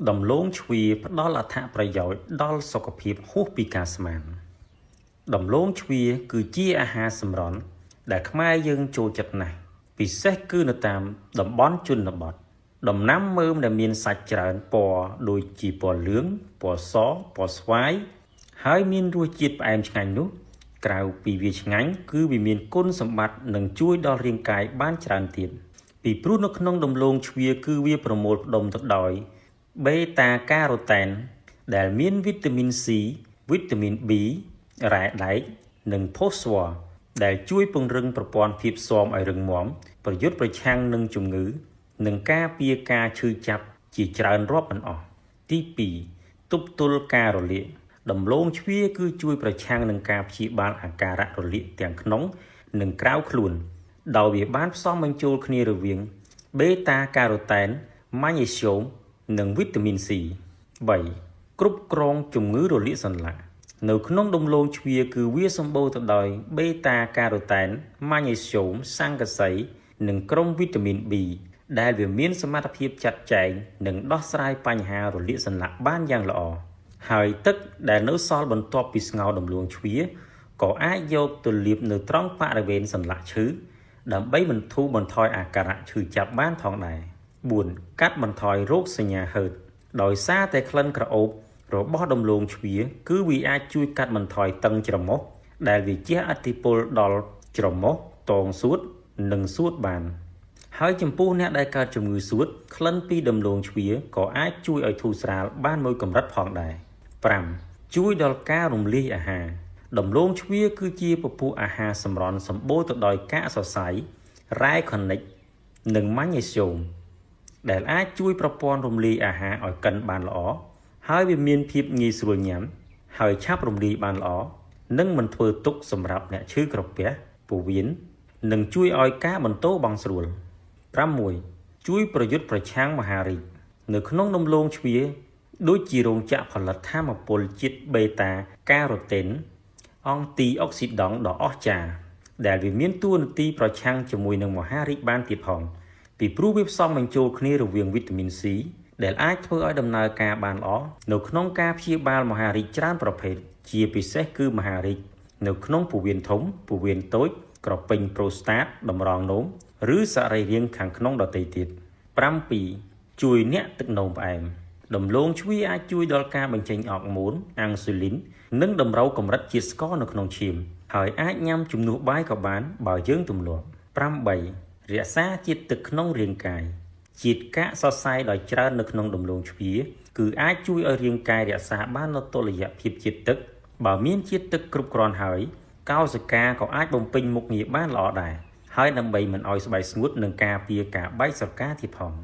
ដំឡូងជ្វាផ្ដល់អត្ថប្រយោជន៍ដល់សុខភាពហួសពីការស្មានដំឡូងជ្វាគឺជាអាហារសម្រន់ដែលខ្មែរយើងចូលចិត្តណាស់ពិសេសគឺនៅតាមតំបន់ជនបទដំណាំមើមដែលមានសាច់ច្រើនពណ៌ដូចជាពណ៌លឿងពណ៌សពណ៌ស្វាយហើយមានរសជាតិផ្អែមឆ្ងាញ់នោះក្រៅពីវាឆ្ងាញ់គឺវាមានគុណសម្បត្តិនិងជួយដល់រាងកាយបានច្រើនទៀតពីព្រោះនៅក្នុងដំឡូងជ្វាគឺវាប្រមូលផ្ដុំទៅដោយបេតាការ៉ូតែនដែលមានវីតាមីន C វីតាមីន B រ៉ែដែកនិងផូស្វ័រដែលជួយពង្រឹងប្រព័ន្ធភាពស៊ាំឲ្យរឹងមាំប្រយុទ្ធប្រឆាំងនឹងជំងឺនិងការពារការឈឺចាប់ជាច្រើនរាប់មិនអស់ទី2ទប់ទល់ការរលាកដំឡូងជ្វាគឺជួយប្រឆាំងនឹងការព្យាបាលអាការៈរលាកទាំងក្នុងនិងក្រៅខ្លួនដោយវាបានផ្សំបញ្ចូលគ្នារវាងបេតាការ៉ូតែនម៉ាញ៉េស្យូមនិងវីតាមីន C 3គ្រប់គ្រងជំងឺរលាកសន្លាក់នៅក្នុងដំឡូងជ្វាគឺវាសម្បូរទៅដោយបេតាការ៉ូតែនម៉ាញ៉េស្យូមស័ង្កសីនិងក្រុមវីតាមីន B ដែលវាមានសមត្ថភាពចាត់ចែងនិងដោះស្រាយបញ្ហារលាកសន្លាក់បានយ៉ាងល្អហើយទឹកដែលនៅសល់បន្ទាប់ពីស្ងោរដំឡូងជ្វាក៏អាចយកទៅលាបនៅត្រង់បរិវេណសន្លាក់ឈឺដើម្បីបន្ធូរបន្ថយអាការៈឈឺចាប់បានផងដែរ4កាត់បន្ថយរោគសញ្ញាហឺតដោយសារតែក្លិនក្រអូបរបស់ដំឡូងជ្វាគឺវាអាចជួយកាត់បន្ថយតឹងច្រមុះដែលវាជះឥទ្ធិពលដល់ច្រមុះតងសួតនិងសួតបានហើយចំពោះអ្នកដែលកើតជំងឺសួតក្លិនពីដំឡូងជ្វាក៏អាចជួយឲ្យធូរស្រាលបានមួយកម្រិតផងដែរ5ជួយដល់ការរំលាយអាហារដំឡូងជ្វាគឺជាពពួកអាហារសម្រន់សម្បូរទៅដោយកាកសរសៃរ៉ែខូនិកនិងម៉ាញ៉េស្យូមដែលអាចជួយប្រព័ន្ធរំលាយអាហារឲ្យកិនបានល្អហើយវាមានភាពងាយស្រួលញ៉ាំហើយឆាប់រំលាយបានល្អនិងមិនធ្វើទុក្ខសម្រាប់អ្នកឈឺក្រពះពោះវៀននិងជួយឲ្យការបន្ទោបង់ស្រួល6ជួយប្រយុទ្ធប្រឆាំងមហារីកនៅក្នុងដំឡូងជ្វាដូចជារោងចក្រផលិតថាមពលជាតិបេតាការ៉ូតេនអង់ទីអុកស៊ីដង់ដ៏អស្ចារ្យដែលវាមានតួនាទីប្រឆាំងជាមួយនឹងមហារីកបានទៀតផងពីព្រោះវាផ្សំបញ្ចូលគ្នារវាងវីតាមីន C ដែលអាចធ្វើឲ្យដំណើរការបានល្អនៅក្នុងការព្យាបាលមហារីកច្រើនប្រភេទជាពិសេសគឺមហារីកនៅក្នុងពោះវៀនធំពោះវៀនតូចក្រពេញប្រូស្តាតតម្រងនោមឬសរីរាង្គខាងក្នុងដទៃទៀត7ជួយអ្នកទឹកនោមផ្អែមដំឡូងជ្វាអាចជួយដល់ការបញ្ចេញអ័រម៉ូនអាំងស៊ូលីននិងតម្រូវកម្រិតជាតិស្ករនៅក្នុងឈាមហើយអាចញ៉ាំជំនួសបាយក៏បានបើយើងទម្លាប់8រក្សាជាតិទឹកក្នុងរាងកាយជាតិកាកសរសៃដ៏ច្រើននៅក្នុងដំឡូងជ្វាគឺអាចជួយឲ្យរាងកាយរក្សាបាននូវតុល្យភាពជាតិទឹកបើមានជាតិទឹកគ្រប់គ្រាន់ហើយកោសិកាក៏អាចបំពេញមុខងារបានល្អដែរហើយដើម្បីមិនឲ្យស្បែកស្ងួតនិងការពារការបែកស្រកាទៀតផង។